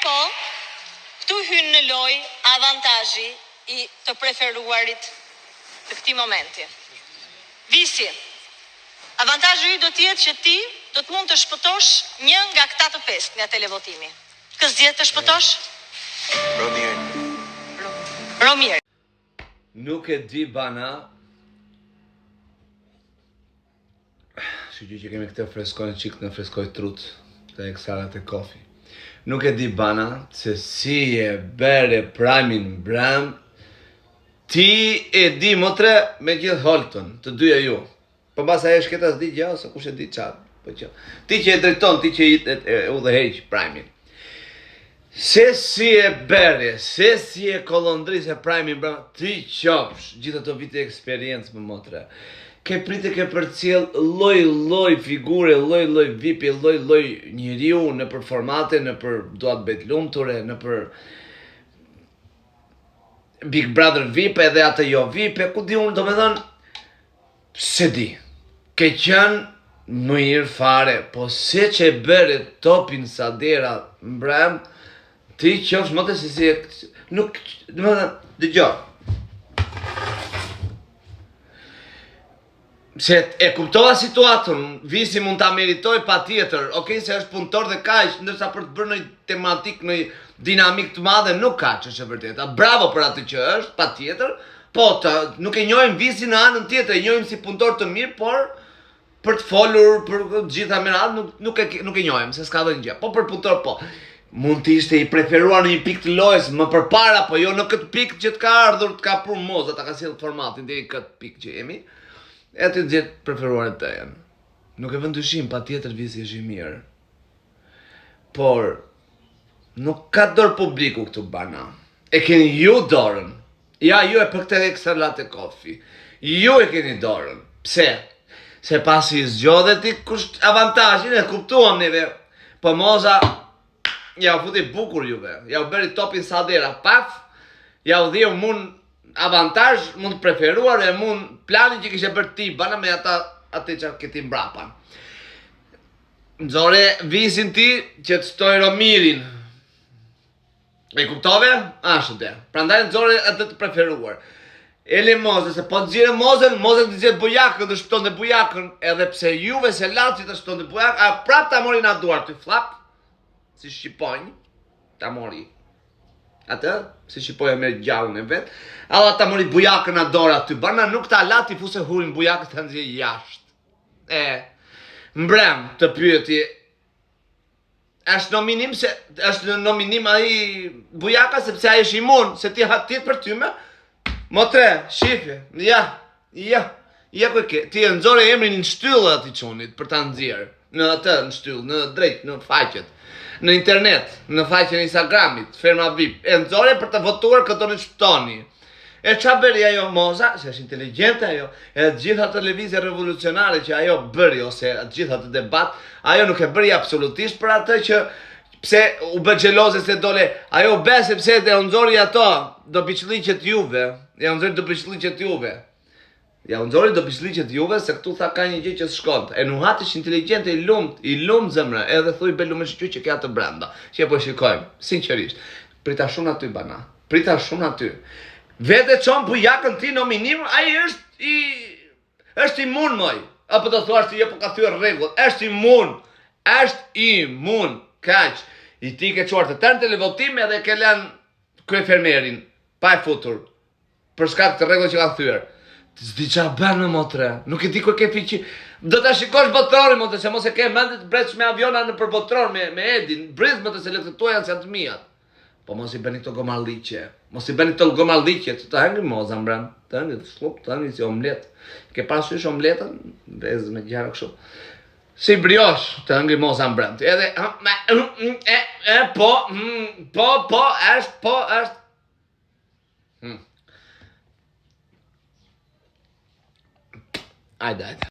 Mirëpo, këtu hyn në lojë avantazhi i të preferuarit të këtij momenti. Visi, avantazhi yt do të jetë që ti do të mund të shpëtosh një nga këta të pestë nga televotimi. Kë zgjedh të shpëtosh? Romirin. Romir. Nuk e di bana. Shyqyr që kemi këtë freskojnë çikë na freskoj trut të Extra Latte Coffee. Nuk e di bana se si e bere prime-in mbrëm Ti e di motre me gjithë Holtën, të dyja ju. Po mbas ajo shketa s'di gjë ose kush e di ça. Po që. Ti që e drejton, ti që e, e, e udhëheq prime-in. Se si e bere, se si e kollondrise prime-in mbrëm, ti qofsh, gjithë ato vite eksperiencë më motre. Ke pritë ke përcjell lloj lloj figure, lloj lloj vipi, lloj lloj njeriu nëpër formate, nëpër dua të bëj të lumture, nëpër Big Brother VIP edhe atë jo VIP, e ku di unë, domethënë, s'e di. Ke qenë mirë fare, po se që e bëre topin Sadera mbrëm, ti qofsh më të se si e... Nuk, domethënë, dëgjo. Se e kuptova situatën, Visi mund ta meritoj patjetër, ok se është punëtor dhe kaq, ndërsa për të bërë një tematik, një dinamik të madhe nuk ka që është e vërteta. Bravo për atë që është, patjetër, po të, nuk e njohim Visin në anën tjetër, e njohim si punëtor të mirë, por për të folur për të gjitha me radhë nuk nuk e nuk e njohim se s'ka dhënë gjë. Po për punëtor po. Mund të ishte i preferuar në një pikë të lojës më përpara, po jo në këtë pikë që të ka ardhur, të ka prur moza, ta ka sjellë formatin deri në këtë pikë që jemi. E ti nxjerr të preferuarit tënd. Nuk e vë në dyshim, patjetër Visi është i mirë. Por nuk ka dorë publiku këtu bana. E keni ju dorën. Ja, ju e për këtë Extra Latte Coffee. Ju e keni dorën. Pse? Se pasi zgjodhe ti kush avantazhin e kuptuam neve. Po Moza ja u futi bukur juve. Ja u bëri topin Sadera, paf. Ja u dheu mun avantazh, mund të preferuar e mund planin që kishe bërë ti bana me ata atë që ke ti mbrapa. Nxore Visin ti që të shtoj Romirin. E kuptove? Ashtu de. Prandaj nxore atë të preferuar. Ele Moze, se po nxire Mozen, Moze të nxjerr Bujakën, të shpëtonte Bujakën, edhe pse juve s'e latë që të shpëtonte Bujakën, a prap ta mori në duar ty flap, si shqiponjë, ta mori. Atë, si shqiponja merr gjahun e vet, alla ta mori Bujakën në dorë aty, bana nuk ta la t'i fuse hurin Bujakës ta nxjerr jashtë. E, mbrem të pyeti, është nominim se është në nominim ai Bujaka sepse ai është imun, se ti ha ti për ty me motre, shife, ja, ja, ja ku e ke, ti e nxore emrin në shtyllë atij çunit për ta nxjerr në atë në shtyllë, në drejt, në faqet, në internet, në faqen e Instagramit, Ferma VIP, e nxore për të votuar kë doni shpëtoni. E ça bëri ajo Moza, se është inteligjente ajo, edhe të gjithë atë lëvizje revolucionare që ajo bëri ose të gjithë atë debat, ajo nuk e bëri absolutisht për atë që pse u bë xheloze se dole, ajo u bë sepse e nxori ato do piçlliqet juve, ja nxori do piçlliqet juve. Ja u nxori do piçlliqet juve se këtu tha ka një gjë që s'shkon. E Nuhati është inteligjente i lumt, i lumt zemra, edhe thuj be lume shyqyr që ke atë brenda. Që po e shikojmë, sinqerisht. Prita shumë aty bana. Prita shumë aty. Vetë çon Bujakën ti nominim, ai është i është imun moj. Apo do thuash ti jo po ka thyer rregull. Është imun. Është imun. Kaq. I ti ke çuar të tërë në televotim edhe ke lënë kryefermerin pa e futur. Për shkak të rregullave që ka thyer. S'di ça bën më motre. Nuk e di ku e ke fiqi. Do ta shikosh botërorin motre, se mos e ke mendit të bretsh me aviona nëpër botëror me me Edin. Bridh motre se lekët tua janë si atë miat. Po mos i bëni këto gomarlliqe. Mos i bëni këto gomarlliqe, të të hëngri moza mbrëm. Të hëngri të shlup, të hëngri si omlet. Ke parasysh omletën? Vezë me gjëra kështu. Si briosh, të hëngri moza mbrëm. Edhe e, e, po, mm, po, po, është, po, është. Hmm. Ajde, ajde.